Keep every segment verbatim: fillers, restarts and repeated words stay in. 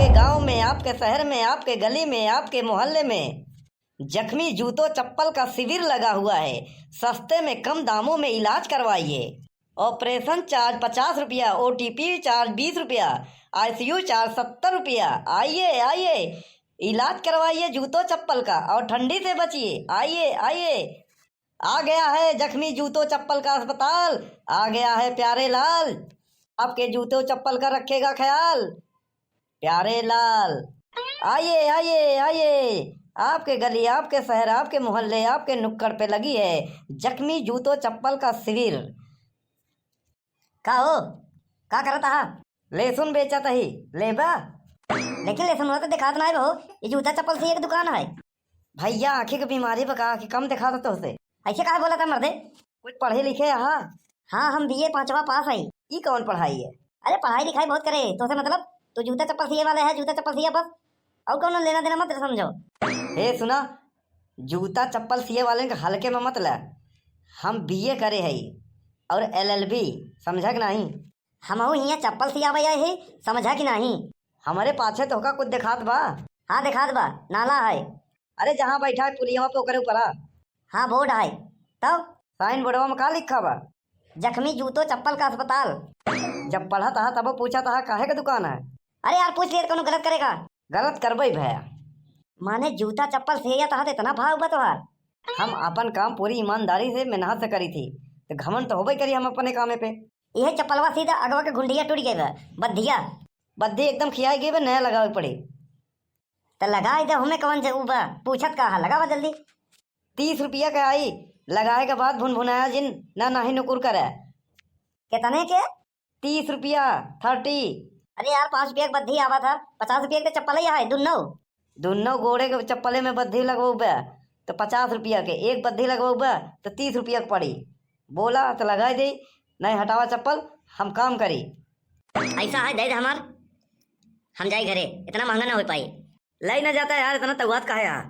गांव में, आपके शहर में, आपके गली में, आपके मोहल्ले में जख्मी जूतों चप्पल का शिविर लगा हुआ है। सस्ते में कम दामों में इलाज करवाइए। ऑपरेशन चार्ज पचास रुपया, ओटीपी चार्ज बीस रुपया, आईसीयू चार्ज सत्तर रुपया। आइए, आइए, इलाज करवाइए जूतों चप्पल का और ठंडी से बचिए। आइए, आइए, आ गया है जख्मी जूतों चप्पल का अस्पताल, आ गया है प्यारे लाल, आपके जूतों चप्पल का रखेगा ख्याल। प्यारे लाल, आइए, आइए, आइए, आपके गली, आपके शहर, आपके मोहल्ले, आपके नुक्कड़ पे लगी है जख्मी जूतों चप्पल का शिविर। का हो, का करत आहा? लहसुन बेचत ही, लेबा? लेकिन लहसुन तो दिखात ना है बहू, ये जूता चप्पल से एक दुकान है। भैया, आँखी के बीमारी बा का कि कम दिखात तोहसे? ऐसे काहे बोलत है मर्दे? कुछ पढ़े लिखे आहा? हाँ, हम बीए पांचवा पास है। ई कौन पढ़ाई है? अरे, पढ़ाई लिखाई बहुत करे, तोसे मतलब? तू जूता चप्पल सिए वाले है, जूता चप्पल सिया बस, और कौनो लेना देना मत समझो। हे सुना, जूता चप्पल सिए वाले के हल्के में मत ले। हम बीए करे हई और एलएलबी, समझा कि नहीं? हमहू हियाँ चप्पल सियावे आए ही, समझा कि नहीं? हमरे पाछे तोहका कुछ देखात बा? हाँ, देखात बा, नाला है। अरे, जहाँ बैठा है पुलिया पे, ओकरे ऊपर आ। हाँ, बोर्ड है। तब? साइन बोर्डवा में का लिखा बा? जख्मी जूतो चप्पल का अस्पताल। जब पढ़त हा तब पूछत हा काहे के दुकान है? अरे यार, पूछ लिए त कौनो गलत करेगा? गलत करबे भैया। माने जूता चप्पल सियत हा त इतना भाव बा तोहार? हम अपन काम पूरी ईमानदारी से मेहनत से करी थी, तो घमंड तो होबे करी हम अपने कामे पे। यह चप्पलवा सीधा अगवा के घुंडिया टूट गए बा, बद्धिया। बद्धी एकदम खियाई गई बा, नया लगावे पड़ी। त लगाई दे, हमें कौन जे उ बा, पूछत का हा, लगावा जल्दी। तीस रुपया के आई, लगाए के बाद भुनभुनाया जिन, ना नाहीं नुकुर करे। कितने के? तीस रुपया, थर्टी। अरे यार, पाँच रुपया के बद्धी आवा था, पचास रुपया के तो चप्पल ही है, दुन्नो। दुन्नो गोड़े के चप्पले में बद्धी लगवउबे, तो पचास रुपया के, एक बद्धी लगवउबे, तो तीस रुपया के पड़ी। बोला, तो लगाई दे, नहीं हटावा चप्पल, हम काम करी। ऐसा है, दे दे हमार, हम जाई घरे, इतना महंगा ना हो पाई। लई ना जाता यार, इतना तौहात काहे हा?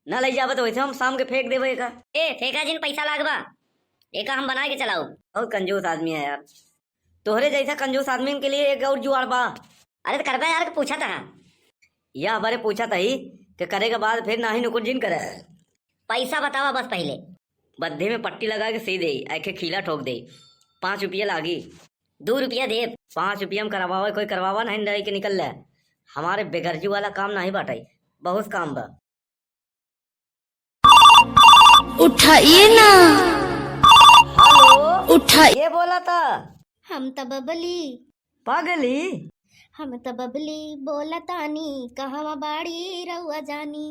ना लई जाबे तो वैसे हम शाम के फेंक देबे एका। ए, फेंका जिन, पैसा लागबा, एका हम बनाए के चलाऊ। बहुत कंजूस आदमी है यार, तोहरे जैसा कंजूस आदमी के लिए एक और जुआड़ बा। अरे तो करबे यार, के पूछा था। या बारे पूछा था ही, के करे के बाद फिर नाहीं नुकुर जिन करे। पैसा बतावा बस पहले। बद्धी में पट्टी लगा के सी दे, ऐखे खीला ठोक दे, पाँच रुपया लागी। दो रुपया दे। पाँच रुपया में करवावे, कोई करवावा नहीं, डर के निकल ले। हमारे बेगरजू वाला काम नहीं बाटे, बहुत काम बा। उठाइए ना। हेलो। उठाइए। ये बोला था? हम त बबली। पगली? हम त बबली बोला तानी, कहवा बाड़ी रउआ जानी।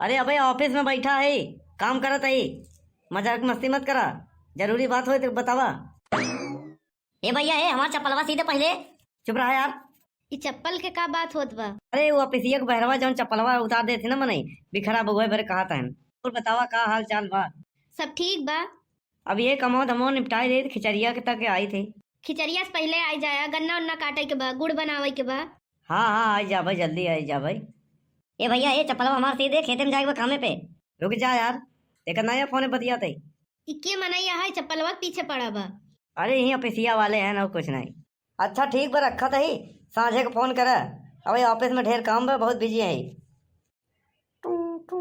अरे अबे, ऑफिस में बैठा है, काम करत है, मजाक मस्ती मत करा, जरूरी बात होए तो बतावा। ए भैया, ए, हमार चप्पलवा सी दे पहले। चुप रहा यार। ई चप्पल के का बात होत बा? अरे, वो ऑफिसिया के बहरवा जौन चप्पलवा उतार देत ही ना मनई, बिखरा बउआ बरे कहा तहन। और बतावा, का हाल चाल बा? सब ठीक बा। अब ये कमवा धमवा निपटाई दे, खिचड़िया के तक आई थे। खिचड़िया से पहले आई जाया, गन्ना उन्ना काटे के बा, गुड़ बनावे के बा। हाँ, हाँ, आई जा भाई, जल्दी आई जा भाई। ए भैया, ए चप्पलवा हमार सी दे, खेते में जाए के बा कामे पे। रुक जा यार, एक नया फोन बतियाते। ई के मनई है, चप्पलवा के पीछे पड़ा बा? अरे, यहीं ऑफिसिया वाले हैं ना, कुछ नहीं। अच्छा, ठीक बा, रखत ही, साँझे के फोन करे। अबे, ऑफिस में ढेर काम बा, बहुत बिजी है। टू, टू।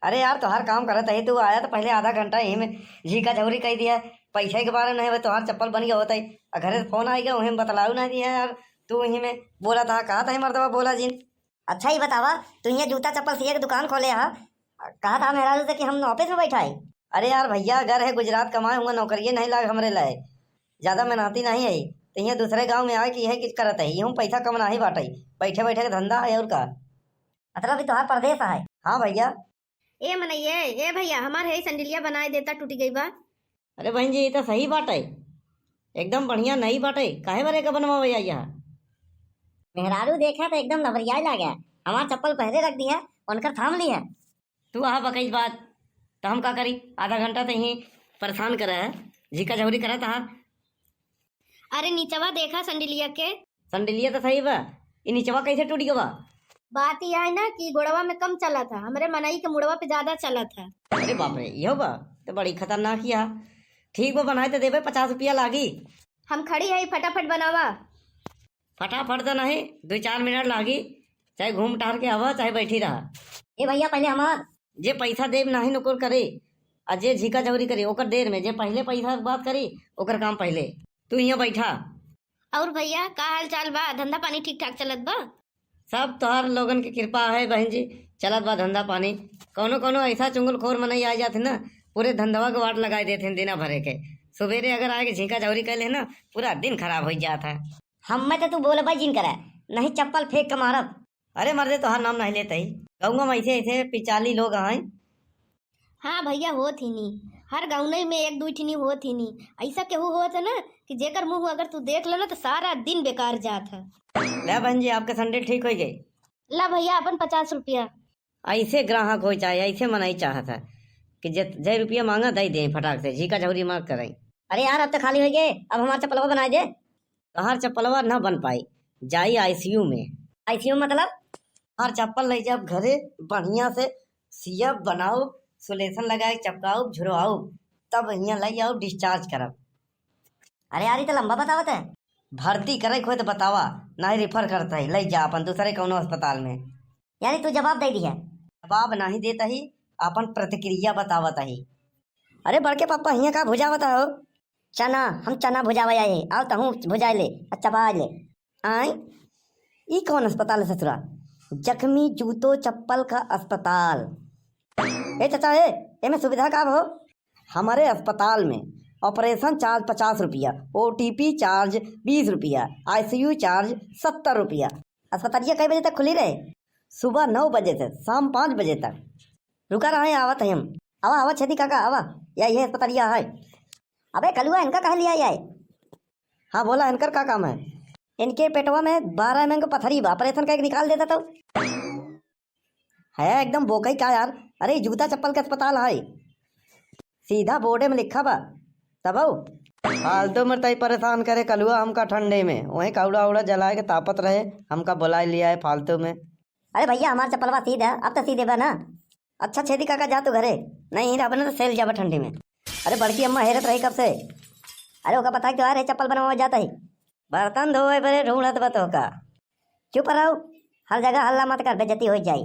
अरे यार, तोहार काम करत ही, तू आया तो पहले आधा घंटा यहीं में झीका झौरी कई दिया। पैसा के बारे में नहीं, तोहार चप्पल बन गया होता है। आ घरे से फोन आई गया, वहीं में बतलाऊ नहीं दिया यार। तू वहीं में बोला था, कहा था मर्दवा, बोला जिन। अच्छा, ही बतावा, तू यहाँ जूता चप्पल सिए के दुकान खोले हा, कहा था मेहरारू से कि हम ऑफिस में बैठा है। अरे यार भैया, घर है गुजरात, कमाए हुआ, नौकरिये नहीं लाग हमरे लाए, ज्यादा मेहनती नहीं है, तो यहाँ दूसरे गांव में आए कि यह किस करत है, यूं पैसा कम नहीं बाटे, बैठे बैठे के धंधा है और का। मतलब, अभी तोहार परदेस है? हाँ भैया। ए मनैये, ए भैया, हमार है सैंडलिया बनाए देता, टूटी गई बा। अरे बहन जी, ये तो सही बात है, एकदम बढ़िया नई बात है, काहे बरे का बनवावे आई यहाँ? मेहरारू देखा तो एकदम लबरियाए लागे, हमार चप्पल पहले रख दिया, उनकर थाम लिया। तू आहा बकई बात, तो हम का करी? आधा घंटा तो यहीं परेशान करे है, झीका झौरी करत आहा। अरे नीचवा देखा संडिलिया के। संडिलिया तो सही बा, ई नीचवा कैसे टूट गवा? बात यह है ना कि गोड़वा में कम चला था, हमरे मनई के मुड़वा पे ज्यादा चला था। अरे बाप रे, इहो बा, तो बड़ी खतरनाक ही है। ठीक बा, बनाए तो देबे, पचास रुपया लागी। हम खड़ी है, फटाफट बनावा। फटाफट तो नहीं, दो चार मिनट लागी। चाहे घूम टहर के आवा, चाहे बैठी रहा। ए भैया, पहिले हमार। जे पैसा देब नाहीं नोकर करे, आ जे झीका झौरी करे, ओकर देर में। जे पहिले पैसा के बात करी, ओकर काम पहिले। तू हियाँ बैठा। और भैया, का हाल चाल बा? धंधा पानी ठीक ठाक चलत बा? सब तोहर लोगन के कृपा है बहन जी, चलत बा धंधा पानी। कौनो कौनो ऐसा चुंगलखोर मनई आ जात है ना, पूरे धंधवा के वाट लगाए देत हैं दिना भरे के। सुबेरे अगर आए के झींका झौरी कर ले ना, पूरा दिन खराब हो जात है। हम्मे तो तू बोलबे जिन करे, नहीं चप्पल फेंक के मारब। अरे मर्दे, तोहार नाम नहीं लेते ही। गौवा में ऐसे ऐसे पिचाली लोग हैं। हाँ भैया, होत ही नी, हर गौनई में एक दुई ठिनी होत ही नी। ऐसा केहू होत है ना कि जेकर मुंह अगर तू देख ले ना तो सारा दिन बेकार जात है। ले बहन जी, आपके सैंडल ठीक हो गई। ला भैया, अपन पचास रुपया। ऐसे ग्राहक हो चाहे ऐसे मनई चाहत है कि जे, जे रुपया मांगा दे दे फटाक से, झीका झौरी मार करे। अरे यार, अब तो खाली हो गए, अब हमार चप्पलवा बनाए दे। तोहार चप्पलवा ना बन पाई, जाई आईसीयू में। आईसीयू मतलब? तोहार चप्पल ले जाब घरे, बढ़िया से सियब, बनाउब, सुलेसन लगाए, चपकाउब, झुरवाउब, तब हियाँ ले आउब, डिस्चार्ज करब। अरे यार, ई तो लंबा बतावत है। भर्ती करे के होए तो बतावा, नहीं रिफर करत है, ले जा अपन दूसरे कौनो अस्पताल में। यानी तू जवाब दे दिया? जवाब नहीं देता ही, अपन प्रतिक्रिया बतावत ही। अरे बड़के पापा, हियाँ का भुजावत हो? चना, हम चना भुजावे आए, आओ तहूँ भुजाए ले, अच्छा बाज ले। आय, ई कौन अस्पताल है ससुरा? जख्मी जूतो चप्पल का अस्पताल। ए चाचा, ए, एमे सुविधा का हो? हमारे अस्पताल में ऑपरेशन चार्ज पचास रुपया, ओटीपी चार्ज बीस रुपया, आईसीयू चार्ज सत्तर रुपया। अस्पतालिया कई बजे तक खुली रहे? सुबह नौ बजे से शाम पाँच बजे तक। रुका रहा है, आवत है हम। आवा, आवा छेदी काका, आवा, या ये अस्पतालिया है। अबे कलुआ, इनका कहाँ लिया आए? हाँ बोला, इनकर का काम है? इनके पेटवा में बारह एमएम के पथरी बा, ऑपरेशन करके निकाल देता तो। है एकदम बोकई का यार। अरे, जूता चप्पल के अस्पताल है, सीधा बोर्डे में लिखा बा। तब फालतू में तई परेशान करे कलुआ हमका ठंडे में, वहीं कौड़ा उड़ा जलाए के तापत रहे, हमका बुलाए लिया है फालतू में। अरे भैया, हमार चप्पलवा सीधा, अब तो सीधे बा ना। अच्छा छेदी काका, जा तू घरे, नहीं रहबे ना तो सेल जाबे ठंडी में। अरे बड़की अम्मा हेरत रही कब से। अरे ओका बता के तो आ रहे, चप्पल बनवावे जाता ही। बर्तन धोए बरे ढूंढत बा तोहका। चुप रहो, हर जगह हल्ला मत कर, बेइज्जती हो जाई।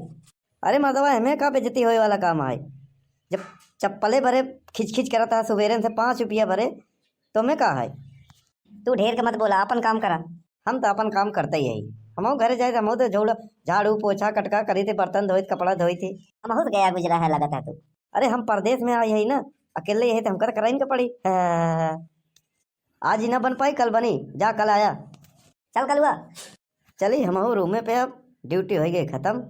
अरे मर्दवा, हमें का बेइज्जती होए वाला काम है? जब चप्पले बरे खिच खिच करत है सुबेरे से पाँच रुपया बरे, तो मैं का है? तू ढेर के मत बोला, अपन काम करा। हम तो अपन काम करते ही है। हमहू घरे जाए, हमहू तो झोड़-, झाड़ू, पोछा, कटका करी थे, बर्तन धोई थे, कपड़ा धोई थे। हमहू तो गया गुजरा है, लगत है तू। अरे हम परदेस में आई है ना, अकेले है तो हमका तो कराइन के पड़ी। हाँ। आज ही ना बन पाई, कल बनी, जा कल आया। चल कलुआ। चली हमहू रूमे पे, अब ड्यूटी हो गई खत्म।